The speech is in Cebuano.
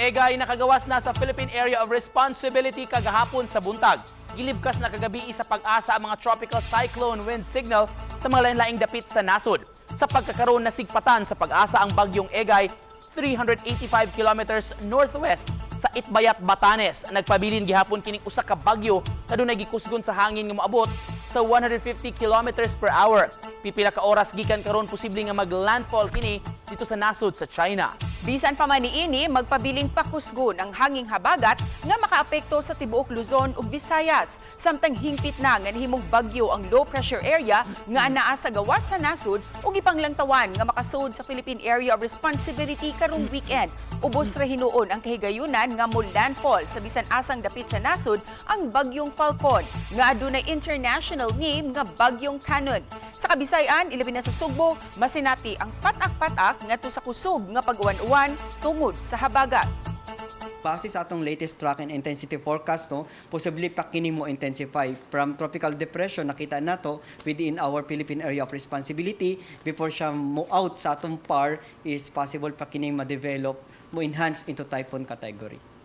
Egay nakagawas na sa Philippine Area of Responsibility kagahapon sa buntag. Gilibkas na kagabi sa Pag-asa ang mga tropical cyclone wind signal sa mga lain-laing dapit sa nasod. Sa pagkakaroon, nasigpatan sa Pag-asa ang bagyong Egay 385 kilometers northwest sa Itbayat, Batanes. Nagpabilin gihapon kining usa ka bagyo kadunay gikusgon sa hangin nga moabot sa 150 kilometers per hour. Pipila ka oras gikan karon, posible nga maglandfall kini dito sa nasod sa China. Bisan pa man niini, magpabiling pakusgon ang hanging habagat nga makaapekto sa tibuok Luzon ug Visayas. Samtang hingpit na nga nahimong bagyo ang low pressure area nga anaa sa gawas sa nasod ug ipanglangtawan nga makasud sa Philippine Area of Responsibility karong weekend. Ubos ra hinuon ang kahigayunan nga mo landfall sa bisan asang dapit sa nasod ang bagyong Falcon nga adunay international name nga bagyong Khanun. Sa Kabisayan, ilabi na sa Sugbo, masinati ang patak-patak ngadto sa kusog nga pag-uwan-uwan tungod sa habagat. Base sa atong latest track and intensity forecast, no, posible pa kini mo intensify from tropical depression, nakita nato within our Philippine Area of Responsibility before siya mo out sa atong PAR, is possible pa kini ma-develop, mo enhance into typhoon category.